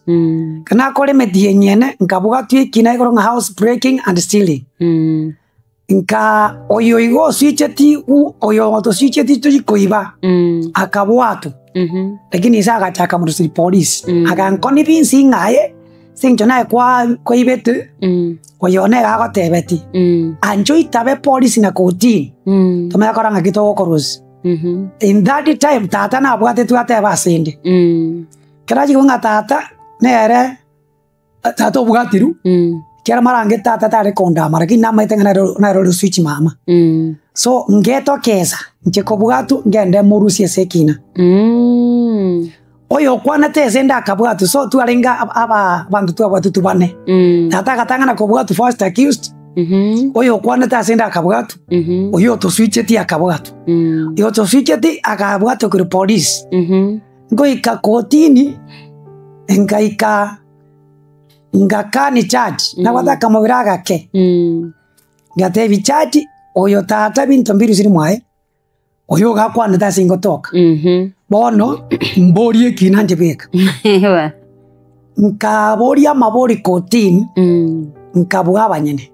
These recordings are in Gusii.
Ekero nakora emetienyi ene, nkabwatwa ekina igoro ng'a house breaking and stealing. Nkaa oyo igo oswicheti u oyo otoswicheti tochi koiba, akabwatwa, lakini ise agacha akamoruseria polisi, aganconvince ng'a aye ase eng'encho naye kwa kwaibete, oyo nere agotebetie, ancha oitabe polisi na kotini, tomanye kora ng'aki togokorusia. In that time tata nabwatetwe atebe asende. Ekero achia kobua ng'a tata nere tata obwatirwe, ekiagera marange tata tare kondama lakini namanyete ng'a nere nere ore switch mama. So ngetokesa inche kobwatwa ngende morusie ase ekina. Oyo okwanete ase ende akabwatwa so twarenge aba aba abanto twabwatwa bane. Tata agatang'ana kobwatwa first accused, oyo okwanete ase ende akabwatwa, oyio otoswicheti akabwatwa. Oyo otoswicheti akabwatwa korwa polisi. Ngoika kotini, ngaika ngakani judge, nabwate akamobere agake, ngatebia judge, oyo tata ebinto mbirusiri mwaye, oyo iga akwanete ase ngotoka, bono mborie ekina inche bweka. Nkaboria amabori kotini, nkabua abanyene,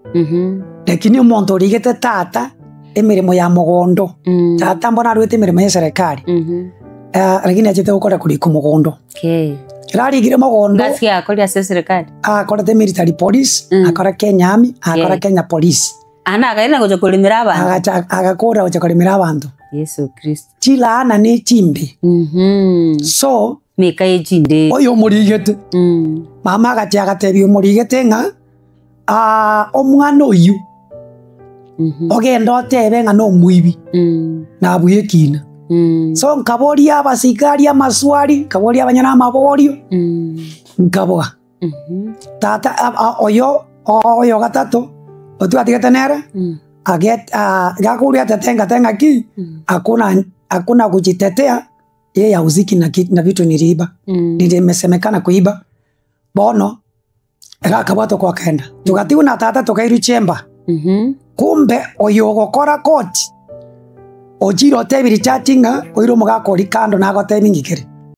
lakini omonto origete tata emeremo ya mogondo, tata mbono arwete emeremo ya eserekari, lakini achete gokora korika omogondo. Ekero arikire mogondo, Gasi ki akoria ase eserekari? akorete military police, akora Kenya Army, akora Kenya Police. Aa nakairana gocha koremera abanto. Agacha agakora gocha koremera abanto. Yeso Kristo. Chilaana ne chimbe. So, Meka ye chinderi. oyo omorigete, mama agachia agatebia omorigete ng'a ah, omwana oyio ogende otebe ng'a nomoibi, nabue ekina. So nkaboria abasigari amaswali, nkaboria abanyene amaborio, nkaboa. Tata oyo oyo gatato otwatigete nere gakoria atete ngate ng'aki hakuna hakuna kujitetea yeye hahusiki na ki na vitu niliiba nilimesemekana kuiba bono ere akabwatwa kwakenda togatigwa na tata tokairwa chamber kumbe oyo ogokora koti ochire otebirie judge ng'a oire omogaka oria kando nagotebia ng'ikere.